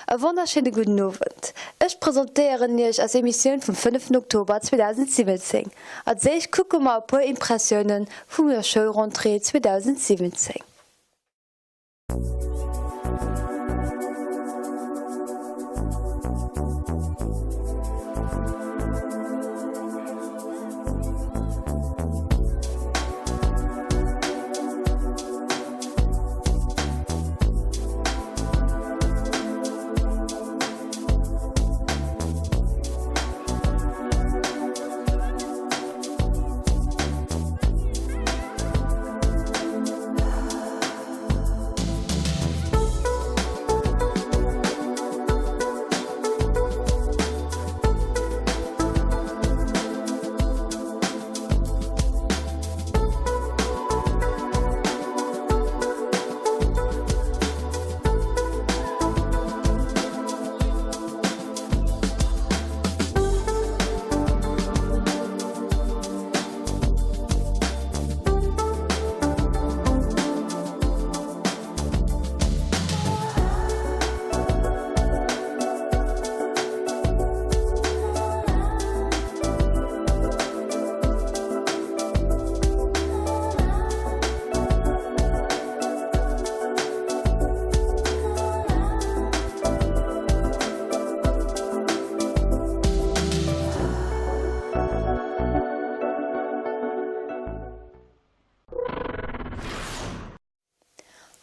E wonnerschéine gudden Owend. Ech presentéieren Iech eis Emissioun vum 5 Oktober 2017. Als éischt kucke mer e puer Impressioune vun der Schoulrentrée 2017.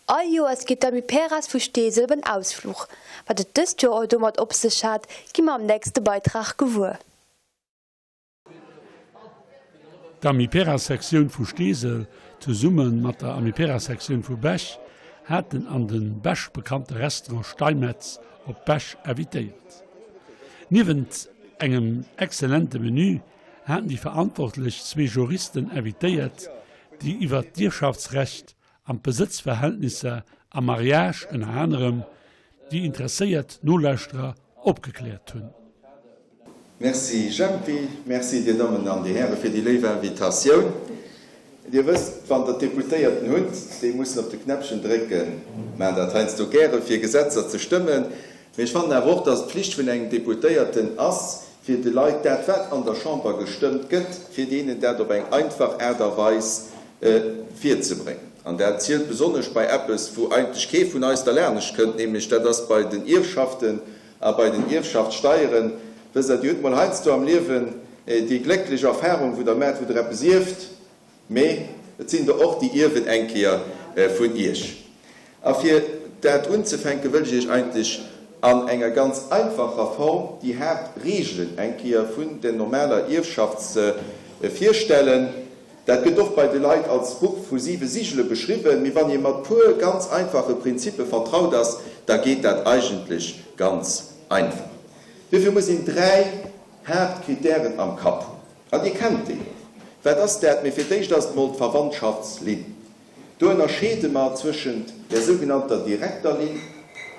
All Joers geet d'Amiperas vu Steesel op en Ausfluch. Wat et dëst Joer domat op sech hat, gi mer am nächste Beitrag gewuer. D'Amiperas-Sektioun vu Steesel zesumme mat der Amiperas-Sektioun vu Bech haten an de Bech bekannte Restaurant Steinmetz op Bech invitéiert. Niewent engem exzellente Menü haten déi Verantwortlech zwee Juristen invitéiert, déi iwwer d'Ierfschaftsrecht an d'Besëtzverhältnisser am Mariage ënner anerem déi interesséiert Nolauschterer opgekläert hunn. Merci Jempy, merci Dir Dammen an Dir Häre fir déi léif Invitatioun. Dir wësst, wann Der Deputéierten hutt, déi mussen op de Knäppchen drécken, maachen dat heiansdo gäre fir Gesetzer ze stëmmen, mee ech fannen awer och, dass et d'Pflicht vun engem Deputéierten ass, fir de Leit dat, wat an der Chamber gestëmmt gëtt, fir deenen dat op eng einfach Aart a Weis virzebréngen. An dat zielt besonnesch bei eppes, wou eigentlech kee vun eis derlanescht kënnt, nämlech dat ass bei den Ierfschaften A bei den Ierfschaftssteieren, wësst Der, Dir hutt mol heiansdo am Liewen déi glécklech Erfahrung, wou Der maacht, wou Der eppes ierft, mee et sinn der och, déi ierwen eng Kéier vun Iech. A fir dat unzefänken, wëll ech Iech eigentlech an enger ganz einfacher Form déi Haaptregelen eng Kéier vun der normaler Ierfschafts virstellen. Dat gëtt och bei de Leit als Buch vu siwe Sigele beschriwwen, mee wann ee mat puer ganz einfache Prinzippe vertraut ass, da geet dat eigentlech ganz einfach. Duerfir muss een dräi Haaptkritären am Kapp hunn, an Dir kennt déi och. Wat ass dat? Mee fir d'éischt ass et mol d'Verwandtschaftslinn. Do ënnerscheede mer zwëschent der sougenannter direkter Linn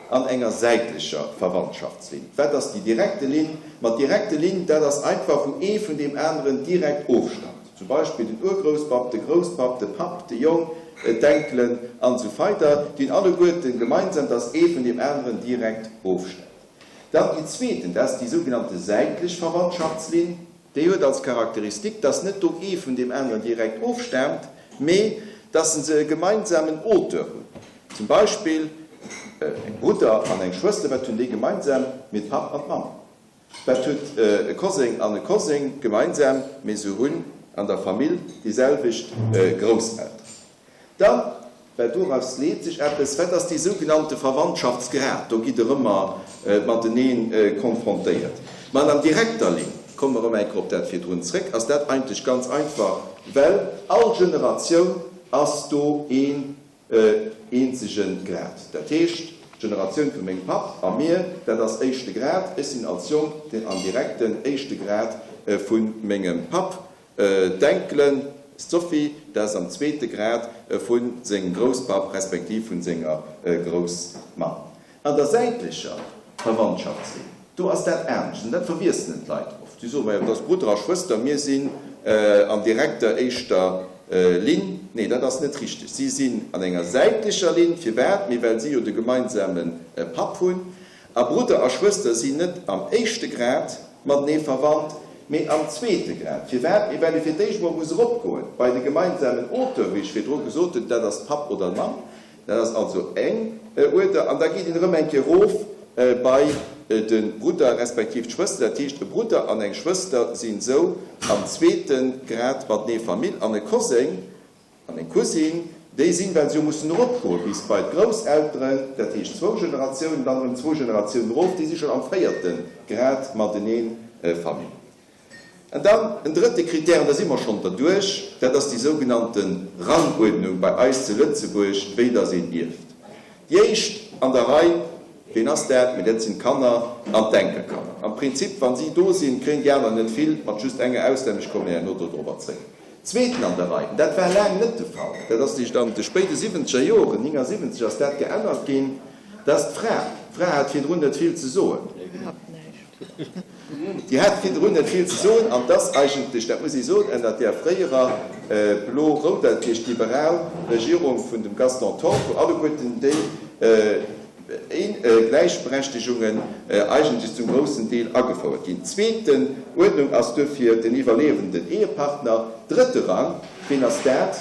an enger säitlecher Verwandtschaftslinn. Wat ass déi direkte Linn? Ma d'direkte Linn, dat ass einfach, wou ee vun deem aneren direkt ofstammt. Zum Beispill den Urgrousspapp, de Grousspapp, de Papp, de Jong, d'Enkelen an esou weider. Déi hunn alleguerten gemeinsam, dass ee vun deem aneren direkt ofstammt. Dann déi zweeten, dat ass déi sougenannte säitlech Verwandtschaftslinn. Déi huet als Charakteristik, dass net do ee vun deem aneren direkt ofstaamt, mee dass se e gemeinsamen Auteur hunn. Zum Beispill e Brudder an eng Schwëster, wat hunn déi gemeinsam? Mee d'Papp an d'Mamm. Wat huet e Koseng an e Koseng gemeinsam? Mee se hunn an der Famill déi selwecht Grousselteren. Dann, well doraus leet sech eppes, wat ass dee sougenannte Verwandtschaftsgrad? Do gitt Der ëmmer matenee konfrontéiert. Mä an direkter Linn, komme mer erëm eng Kéier op dat virdrun zréck, ass dat eigentlech ganz einfach, well all Generatioun ass do een eenzege Grad. Dat heescht, d'Generatioun vu mengem Papp a mir, dat ass éischte Grad. Ech sinn als Jong den am direkten éischte Grad vu mengem Papp. D'Enkelen, d'Sophie, dat ass am zweete Grad vu sengem Grousspapp respektiv vun senger Groussmamm. An der säitlecher Verwandtschaftslinn, do ass dat anescht an dat verwiesselen d'Leit oft. Si soen, majo, dat ass Brudder a Schwëster, mir sinn an direkter éischter Linn. Nee, dat ass net richteg. Si sinn an enger säitlecher Linn. Firwat? Mee well si jo de gemeinsame Papp hunn. A Brudder a Schwëster sinn net am éischte Grad matenee verwannt, mee am zweete Grad. Firwat? Mee well ee fir d'éischt emol muss eropgoen bei de gemeinsamen Auteur, wéi ech virdru gesot hunn, dat ass Papp oder d'Mamm, dat ass also eng Uerder, an da geet een erëm eng Kéier erof bei de Brudder respektiv d'Schwëster. Dat heescht, e Brudder an eng Schwëster sinn esou am zweete Grad matenee Famill an e Koseng An eng Cousine, déi sinn, well se jo mussen eropgoe bis bei d'Grousselteren, dat heescht zwou Generatiounen, dann erëm zwou Generatiounen erof, déi si schonn am véierte Grad matenee Famill. An dann en drëtte Critère, an da si mer schonn derduerch, dat ass déi sougenannte Ranguerdnung bei eis zu Lëtzebuerg, wéi dass een ierft. Déi éischt an der Rei, ween ass dat? Mee dat sinn d'Kanner an d'Enkelkanner. Am Prinzip, wa si do sinn, kréien déi aner net vill, mat just enger Ausnam, ech kommen herno dodrobber zréck. Zweeten an der Rei, dat war laang net de Fall, dat ass eréischt an de spéide siwwenzeger Joren, 79 ass dat geännert ginn, dat ass d'Fra. D'Fra hat virdrun net vill ze soen. Déi hat virdrun net vill ze soen an 't ass eigentlech, dat muss ee soen, ënnert där fréierer blo-rouder, dat heescht liberal Regierung vun dem Gaston Thorn, wou alleguerten déi, Gläichberechtegungen eigentlech zum groussen Deel agefouert ginn. Zweeten Uerdnung ass duerfir den iwwerliewenden Ehepartner. Drëtte Rang, ween ass dat?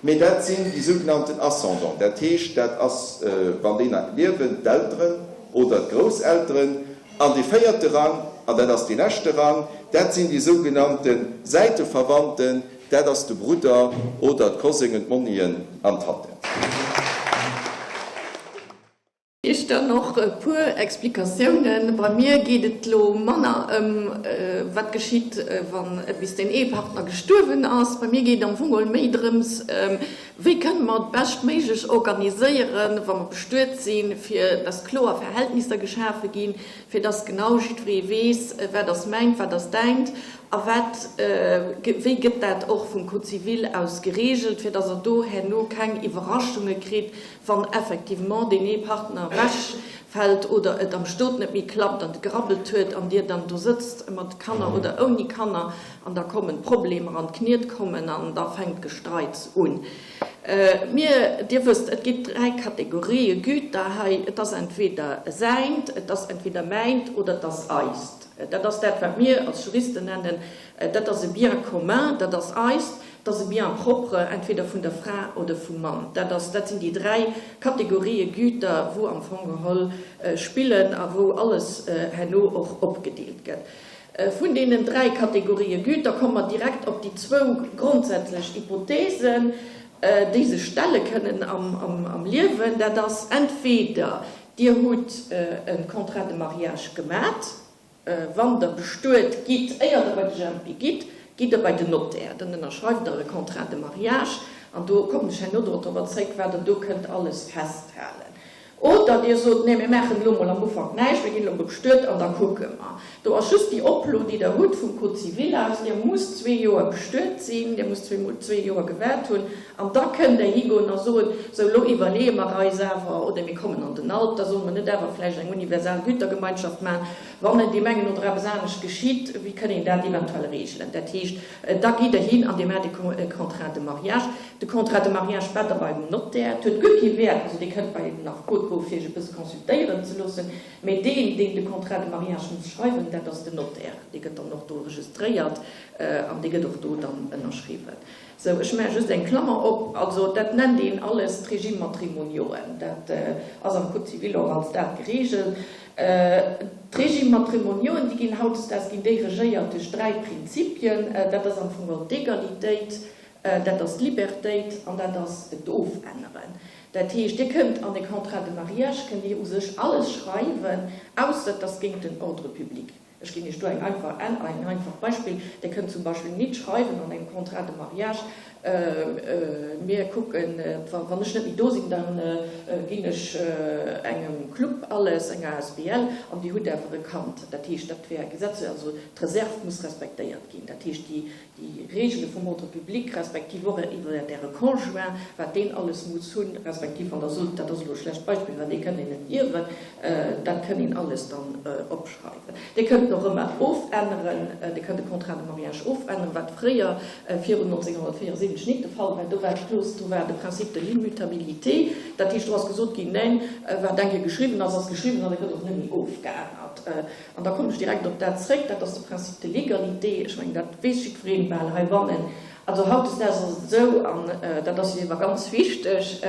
Mee dat sinn déi sougenannten Ascendants, dat heescht, dat ass, wann déi nach liewen, d'Elteren oder d'Grousselteren. An dee véierte Rang, an dat ass dee leschte Rang, dat sinn déi sougenannte Säiteverwandten, dat ass de Brudder oder d'Kosengen, d'Monnien an d'Tanten. Iech dann och e puer Explikatiounen. Bei mir geet et elo manner ëm wat geschitt, wann bis deen ee Partner gestuerwen ass. Bei mir geet et am Fong geholl méi drëms, wéi kënne mer et beschtméiglech organiséieren, wa mer bestuet sinn, fir dass kloer Verhältnisser geschafe ginn, fir dass genau jiddweree weess, wat ass mäint, wat ass däint a wat, wéi gëtt dat och vum Code civil aus geregelt, fir dass Der do herno keng Iwwerraschunge kritt, Wann effectivement deen ee Partner ewech fällt oder et am Stot net méi klappt an et gerabbelt huet an dir dann do sëtzt mat Kanner oder ouni Kanner an da kommen d'Problemer an d'Kniet kommen an da fänkt d'Gestreits un. Mir, dir wësst, et gétt dräi Kategorië Güter hei, et ass entweder säint, et ass entweder mäint oder et ass eist. Dat ass dat wat mir als Juristen nennen, dat ass e Bien commun, dat ass eist. Dat ass e Bien propre, entweder vun der Fra oder vum Mann. Dat ass, dat sinn déi dräi Kategorië Güter, wou am Fong geholl spillen a wou alles herno och opgedeelt gëtt. Vun deenen dräi Kategorië Güter komme mer direkt op déi zwou grondsätzlech Hypothesen, déi sech stelle kënnen am Liewen. Dat ass entweder Dir hutt e Contrat de mariage gemat, Wann Der bestuet gitt, éier Der bei de Jempi gitt, gitt Der bei den Notaire. Dann ënnerschreift Der e Contrat de mariage an do kommen ech herno dorobber zréck, wat Der do kënnt alles festhalen. Oder Dir sot, Nee, mir maachen elo mol am Ufank näischt, mir ginn elo mol bestuet an da kucke mer. Do ass just déi Oplo, déi Der hutt vum Code civil aus, Dir musst zwee Joer bestuet sinn, Dir musst zwee Joer gewaart hunn An da kënnt Der higoen a soen, Sou, elo iwwerleeë mer eis awer, oder mir kommen an den Alter, solle mer net awer vläicht eng universal Gütergemeinschaft maachen, wann et deem engen oder eppes anescht geschitt, wéi kënn een dat eventuell regelen? Dat heescht, da gitt Der hin an Dir maacht e Contrat de mariage. De Contrat de mariage maacht Der beim Notaire. Et huet guer kee Wäert, also Dir kënnt bei den Affekot goen, fir Iech e bësse consultéieren ze loossen, mä deen, deen de Contrat de mariage muss schreiwen, dat ass den Notaire. Dee gëtt dann och do registréiert an dee gëtt och do dann ënnerschriwwen. Sou, ech maache just eng Klammer op, also dat nennt een alles d'Régime-matrimonioen. Dat ass am Code civil och als dat geregelt. D'Régime-matrimonioen, déi ginn hautdesdaags ginn déi regéiert duerch dräi Prinzipien. Dat ass am Fong geholl d'Egalitéit, dat ass d'Libertéit an dat ass d'Ofänneren. Dat heescht, Dir kënnt an e Contrat de mariage kënnt Dir u sech alles schreiwen, ausser et ass géint den Ordre public. Ech ginn Iech do eng einfach, en einfacht Beispill, Dir kënnt zum Beispill nit schreiwen an engem Contrat de mariage, Mir kucken, wann ech net méi do sinn, da ginn ech engem Club alles, enger asbl, an Dir hutt awer e Kand. Dat heescht, dat wär gesetzlech, also d'Reserve muss respektéiert ginn. Dat heescht, déi déi Regele vum Ordre public, respektiv och iwwer Äre Conjoint, wat deen alles muss hunn, respektiv wann Der sot, dat ass elo e schlecht Beispill, well dee kënnt een net ierwen, dat kënn een alles dann opschreiwen. Dir kënnt. kënnt och ëmmer ofänneren, Dir kënnt de Contrat de mariage ofänneren, wat fréier virun 1974 nit de Fall war. Do war d'Clause, do war de Principe de l'immutabilité, dat heescht, do ass gesot ginn, neen, wat eng Kéier geschriwwen ass, ass geschriwwen an da gëtt och net méi ofgeännert. An da kommen ech direkt op dat zréck, dat ass de Principe de l'égalité. Ech mengen, dat weess jiddwereen bal heibannen. Also hautdesdaags ass et esou, an dat ass jo iewer ganz wichteg,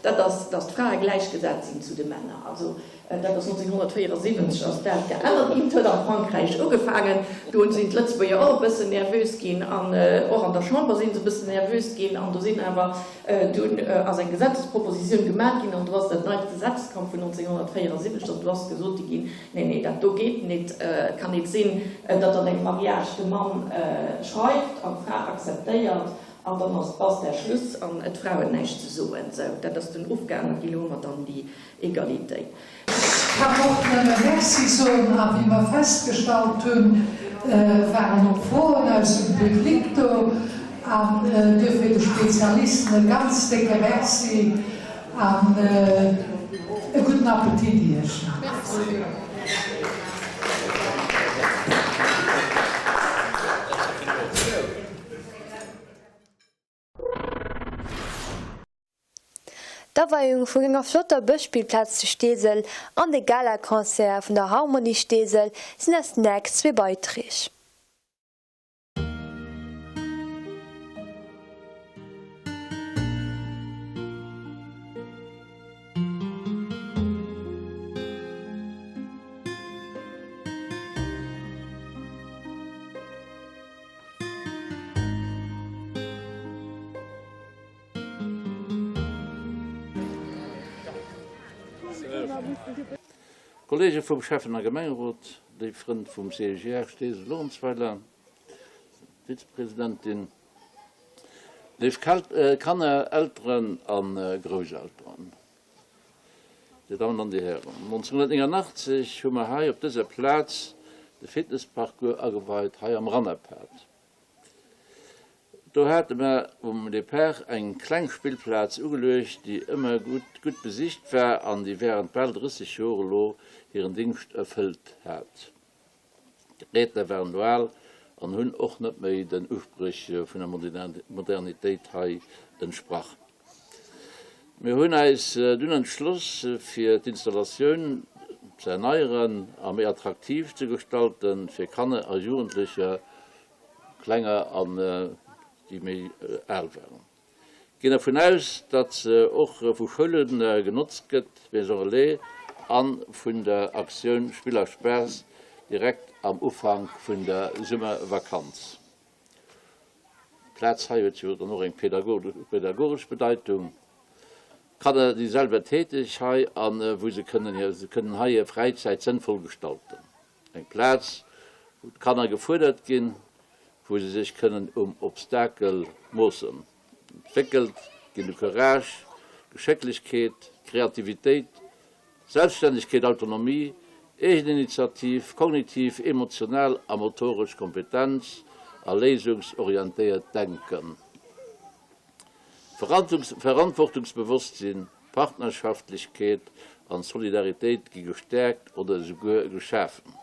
dat ass, dass d'Frae gläichgesat sinn zu de Männer. Also dat ass 1974 ass dat geännert ginn. Et huet a Frankräich ugefaangen, do sinn d'Lëtzebuerger och e bëssen nervös ginn an och an der Chamber si se e bëssen nervös ginn. An do sinn awer dunn ass eng Gesetzespropositioun gemaach ginn an do ass dat neit Gesetz komm vun 1974 an do ass gesot ginn, Nee, nee, dat do geet nit. Et kann nit sinn, datt an engem Mariage de Mann schreift an d'Fra akzeptéiert an dann ass basta, Schluss an d'Fra huet näischt ze soen. Sou, dat ass dunn ofgeännert ginn. Elo hu mer dann déi Egalitéit. Ech kann och nëmme Merci soen a wéi mer festgestallt hunn, waren och Froen aus dem Public do an duerfir de Spezialisten e ganz décke Merci. An e gudden Appetit Iech nach. D'Aweiung vun enger flotter Bëschspillplaz zu Steesel an de Galaconcert vun der Harmonie Steesel sinn eis nächst zwee Beiträg. Kollege vum Schäffen a Gemengerot, léif Frënn vum CIGR Steesel-Luerenzweiler, Vizepresidentin, léif Kanner, Elteren a Grousselteren, Dir Dammen an Dir Hären, 1989 hu mer hei op dëser Plaz de Fitnessparcours ageweit, hei am Rannerpad. Do hate mer um Depart eng kleng Spillplaz ugeluecht, déi ëmmer gutt besicht war an déi während bal 30 Joer elo hiren Dingscht erfëllt hat. D'Geräter waren elo al an hunn och net méi den Uspréch vun der Modernitéit hei entsprach. Mir hunn äis dunn entschloss, fir d'Installatioun ze erneieren a méi attraktiv ze gestalten fir Kanner a Jugendlecher, Klenger an déi méi al waren. Ginn dervun aus, datt se och vu Schoule genotzt gëtt, Maison Relais, a vun der Aktioun Spill a Spaass direkt am Ufank vun der Summervakanz. D'Plaz hei huet jo dann och eng pädagogesch Bedeitung. D'Kanner si selwer täteg hei a wou se kënnen hei hir Fräizäit sënnvoll gestalten. Eng Plaz, wou d'Kanner gefuerdert ginn, wou se sech kënnen um Obstakel moossen. Entwéckelt ginn de Courage, d'Geschécklechkeet, d'Kreativitéit, Selbststännegkeet, Autonomie, Eegeninitiativ, kognitiv, emotional a motoresch Kompetenz a léisungsorientéiert Denken. Verantwortungsbewosstsinn, Partnerschaftlechkeet an Solidaritéit gi gestäerkt oder esouguer geschafen.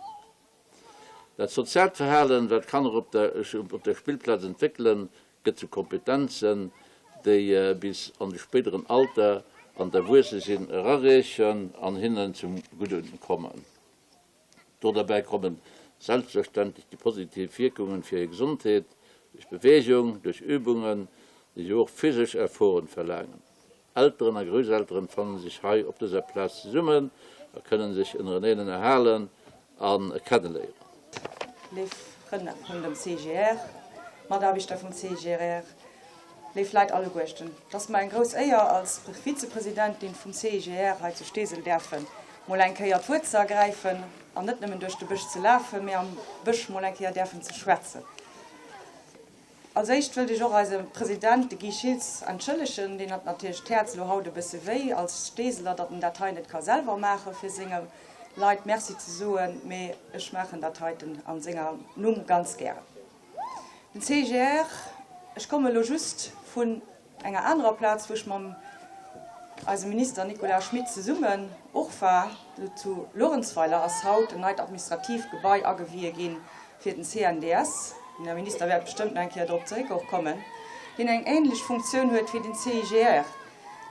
Dat soziaalt Verhalen, wat d'Kanner op der Spillplaz entwéckelen, gëtt zu Kompetenzen, déi bis an de spéideren Alter an d'Erwuessesinn erareechen an hinnen zum Gudde kommen. Do derbäi kommen selbstverständlech déi positiv Wierkungen fir hir Gesondheet duerch Bewegung, duerch Übungen, déi jo och physesch Efforten verlaangen. Elteren a Grousselteren fannen sech hei op dëser Plaz zesummen a kënnen sech ënnereneen ënnerhalen a kenneléieren. Léif Frënn vun dem CIGR, Mataarbechter vum CIGR, léif Leit alleguerten. Et ass mer eng grouss Éier als Vizepresidentin vum CIGR hei zu Steesel däerfen mol eng Kéier d'Wuert ze ergräifen an net nëmmen duerch de Bësch ze lafen, mee am Bësch mol eng Kéier däerfen ze schwätzen. Als éischt wëllt ech och eise President, de Guy Schiltz, entschëllegen. Deen hat natierlech d'Häerz elo haut e bësse wéi als Steeseler, datt en dat hei net ka selwer maachen, fir senge Leit Merci ze soen. Mee ech maachen dat heiten a senger Numm ganz gären. Den CGR, ech komme elo just vun enger anerer Plaz, wou ech mam. eisem Minister Nicolas Schmit zesummen och war. Zu Luerenzweiler ass haut en neit administratiivt Gebai agewie gi fir den CNDS. Den Här Minister wäert bestëmmt nach eng Kéier drop zeréck och kommen, deen eng ähnlech Funktioun huet wéi den CIGR.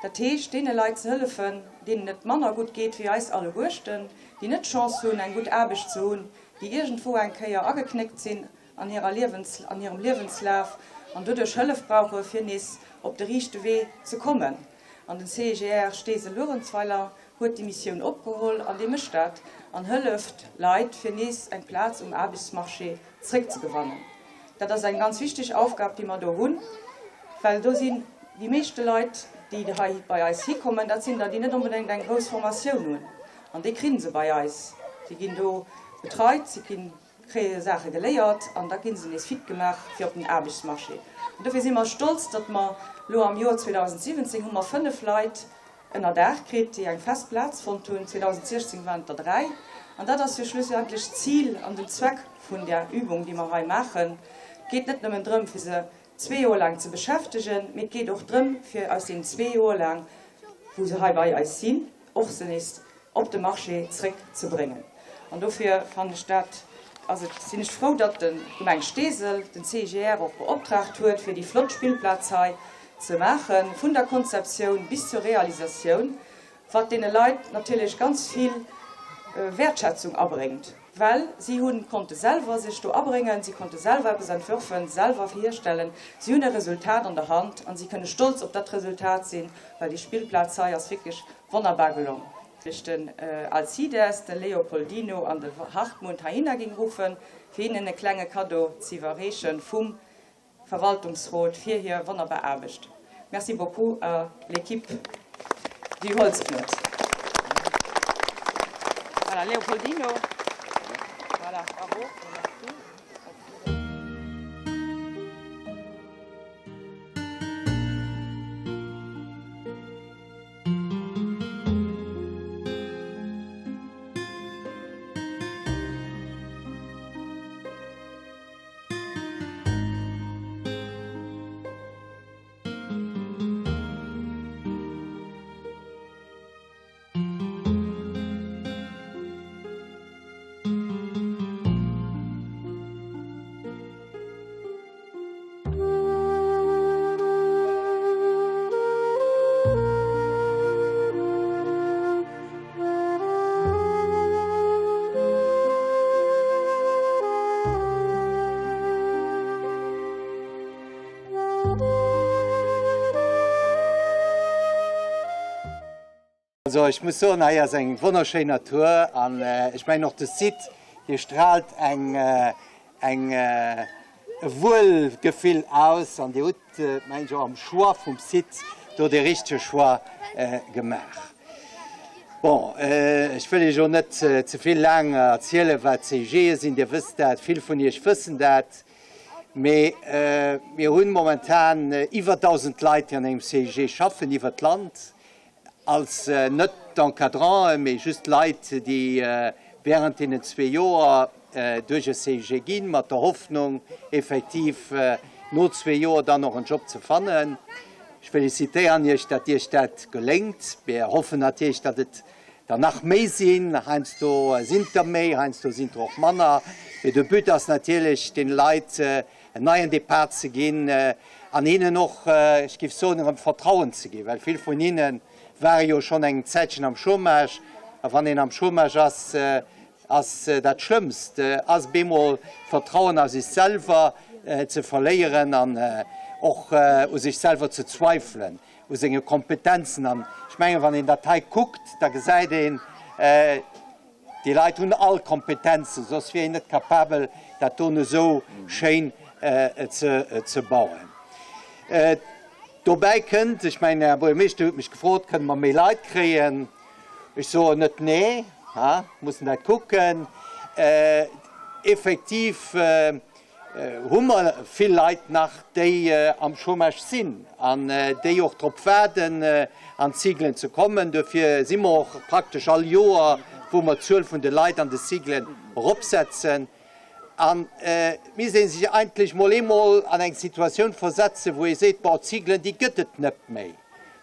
Dat heescht, deene Leit ze hëllefen, deenen et manner gutt geet wéi eis alleguerten, déi net d'Chance hunn, eng gutt Aarbecht ze hunn, déi iergendwou eng Kéier ageknéckt sinn an hirer Liewens, an hirem Liewenslaf an doduerch Hëllef brauche fir nees op de riichte Wee ze kommen. An den CIGR Steesel-Luerenzweiler huet déi Missioun opgeholl an dee mécht dat an hëlleft Leit fir nees eng Plaz um Aarbechtsmarché zréckzegewannen. Dat ass eng ganz wichteg Aufgab déi mer do hunn, well do sinn déi meeschte Leit déi hei bei eis hikommen, dat sinn der déi net onbedéngt eng grouss Formatioun hunn an déi kri se bei eis. Si ginn do betreit, si ginn kréie Saache geléiert an da gi se nees fit gemaach fir op den Aarbechtsmarché. An dofir si mer stolz, datt mer elo am Joer 2017 hu mer 5 Leit ënner Daach kritt, déi eng fest Plaz fonnt hunn. 2016 waren et der 3. An dat ass jo schlussendlech d'Zil an den Zweck vun där Übung, déi mer hei maachen. Et geet net nëmmen drëm, fir se zwee Joer laang ze beschäftegen, mee et geet och drëm, fir aus deenen zwee Joer laang, wou se hei bei eis sinn, och se nees op de Marché zréck ze bréngen. An dofir fannen ech dat, ass et, sinn ech frou, datt d'Gemeng Steesel den CIGR och beoptraagt huet, fir déi flott Spillplaz hei ze maachen, vun der Konzeptioun bis zur Realisatioun, wat deene Leit natierlech ganz vill Wäertschätzung abréngt, well si hu konnte selwer sech do abréngen, si konnte selwer eppes entwërfen, selwer hierstellen, si hunn e Resultat an der Hand an si kënne stolz op dat Resultat sinn, well déi Spillplaz hei ass wierklech Wonnerbar gelong. Ech den Alcides, de Leopoldino an de Hartmut heihinner ging ruffen, fir hinnen e klenge Cadeau z'iwwerreechen vum Verwaltungsrot fir hir wonnerbar Aarbecht. Merci beaucoup à l'équipe du Holzknuet. Voilà, Leopoldino. Voilà, bravo. Merci. Also ech muss soen, hei ass eng wonnerschéin Natur an ech mengen och de Site, dee straalt eng eng e Wuelgefill aus an Dir hutt, mengen ech, och am Choix vum Site do dee richtege Choix gemaach. Bon, ech wëll Iech elo net ze vill laang erzielen, wat CIGe sinn. Dir wësst dat, vill vun Iech wëssen dat. Mee mir hunn momentan iwwer 1.000 Leit, déi an engem CIG schaffen iwwer d'Land. Als net d'Encadranten, mee just Leit, déi während deenen zwee Joer duerch e CIG ginn, mat der Hoffnung, effektiv no zwee Joer dann och en Job ze fannen. Ech felicitéieren Iech, datt Iech dat geléngt. Mir hoffen natierlech, datt et der nach méi sinn. Heiansdo sinn et der méi, heiansdo sinn et der och manner. Mee de But ass natierlech, deene Leit en neien Depart ze ginn an hinnen och, ech géif soen, erëm Vertrauen ze ginn, well vill vun hinne ware jo schonn eng Zäitchen am Chômage. A wann een am Chômage ass, ass dat Schlëmmst ass bemol d'Vertrauen a sech selwer ze verléieren an och u sech selwer ze zweifelen, u senge Kompetenzen. An ech mengen, wann een dat hei kuckt, da gesäit een, Déi Leit hunn all Kompetenzen, soss wier een net capabel, dat doen esou schéin ze bauen. Dobäi kënnt, ech mengen, Här Buergermeeschter huet mech gefrot, kënne mer méi Leit kréien? Ech soen net nee, ha, mussen dat kucken. Effektiv hu mer vill Leit nach, déi am Chômage sinn an déi och drop waarden, an d'Cyglen ze kommen. Duerfir si mer och praktesch all Joer, wou mer d'Zuel vun de Leit an de Cyglen eropsetzen. An et misst ee sech eigentlech mol eemol an eng Situatioun versetzen, wou ee seet, Bon, d'Cyglen, déi gëtt et net méi.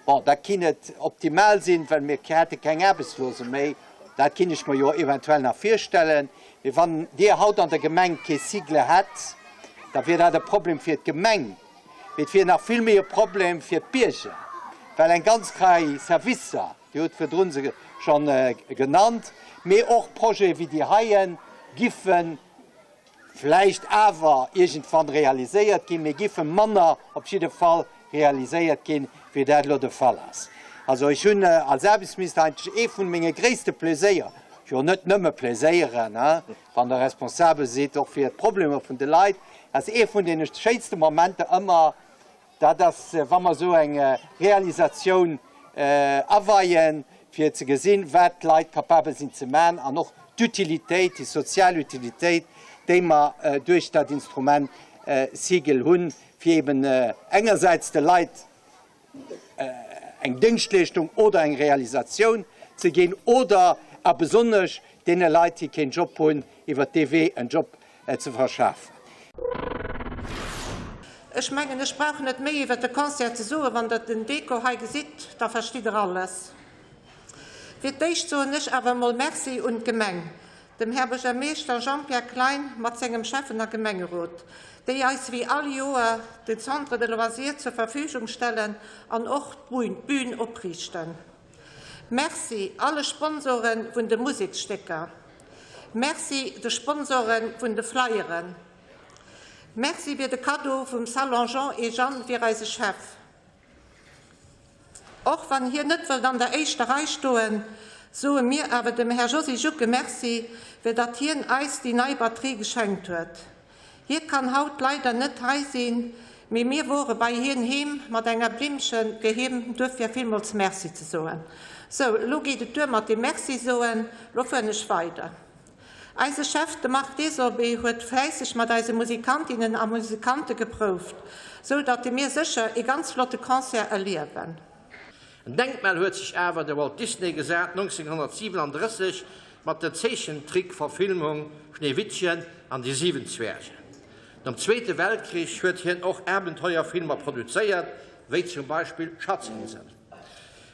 Bon, dat kinn net optimal sinn, well mir hätte keng Aarbechtslose méi, dat kinn ech mer jo eventuell nach virstellen. Mee wann Dir haut an der Gemeng kee Sigle hätt, da wier dat e Problem fir d'Gemeng, mee et wier nach vill méi e Problem fir d'Bierger, well eng ganz Rei Servicer, Dir hutt virdrun se schonn genannt, mee och Projete wéi déi heien giffen vläicht awer iergendwann realiséiert ginn, mee giffe manner op jidde Fall realiséiert ginn, wéi dat elo de Fall ass. Also ech hunn als Aarbechtsminister eigentlech ee vun menge gréisste Pléséier, jo net nëmme Pléséieren, wann Der responsabel sidd och fir d'Problemer vun de Leit, ass ee vun deene schéinste Momenter ëmmer, Dat ass, wa mer esou eng Realisatioun aweien, fir ze gesinn, wat d'Leit capabel sinn ze maachen an och d'Utilitéit, déi sozial Utilitéit, déi mer duerch dat Instrument Sigel hunn, fir eben engersäits de Leit eng Déngschtleeschtung oder eng Realisatioun ze ginn oder a besonnesch deene Leit, déi keen Job hunn, iwwert dee Wee en Job ze verschafen. Ech mengen, ech brauch net méi iwwert de Concert ze soen. Wann Der den Dekor hei gesitt, da verstitt Der alles. Fir d'éischt soen ech awer emol Merci un d'Gemeng, dem Här Buergermeeschter Jean-Pierre Klein mat sengem Schäffen a Gemengerot, déi eis wéi all Joer de Centre de loisirs zur Verfügung stellen an och d'Bün opriichten. Merci alle Sponsoren vun de Museksstécker. Merci de Sponsoren vun de Flyeren. Merci fir de Cadeau vum Salon Jean et Jeanne fir eise Chef. Och wann hien net wëllt an der éischter Rei stoen, soe mir awer dem Här Josy Jucke Merci, fir datt hien eis déi nei Batterie geschenkt huet. Hie kann haut leider net hei sinn, mee mir wore bei hien heem mat enger Blimmchen fir him duerfir villmools Merci ze soen. Sou, elo geet et duer mat dem Merci soen, lo fueren ech weider. Eise Chef, de Marc Desorbé, huet fläisseg mat eise Musikantinnen a Musikante geprouft, sou datt mir sécher ee ganz flotte Concert erliewen. En Denkmal huet sech awer de Walt Disney gesat, 1937 mat der Zeechentrickverfilmung Schneewittchen an die sieben Zwerge. Nom Zweete Weltkrich huet hien och Abenteuerfilmer produzéiert, wéi zum Beispill Schatzinsel.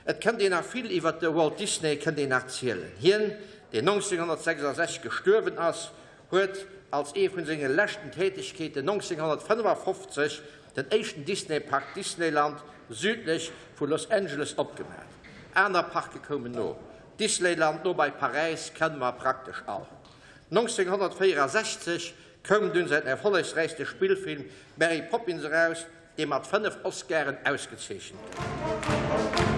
Et kënnt een nach vill iwwer de Walt Disney kënnt een nach zielen. Hien, deen 1966 gestuerwen ass, huet als ee vun senge leschten Tätegkeeten 1955 den éischten Disney-Park Disneyland südlech vu Los Angeles opgemaach. Aner Parke koumen no. Disneyland no bei Paräis kenne mer praktesch all. 1964 koum dunn säin erfollegsräichste Spillfilm Mary Poppins eraus, dee mat 5 Oscaren ausgezeechent gouf.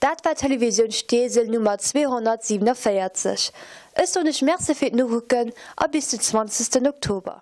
Dat war Télévisioun Steesel Nummer 247. Ech soen iech Merci fir d'Nokucken a bis den 20 Oktober.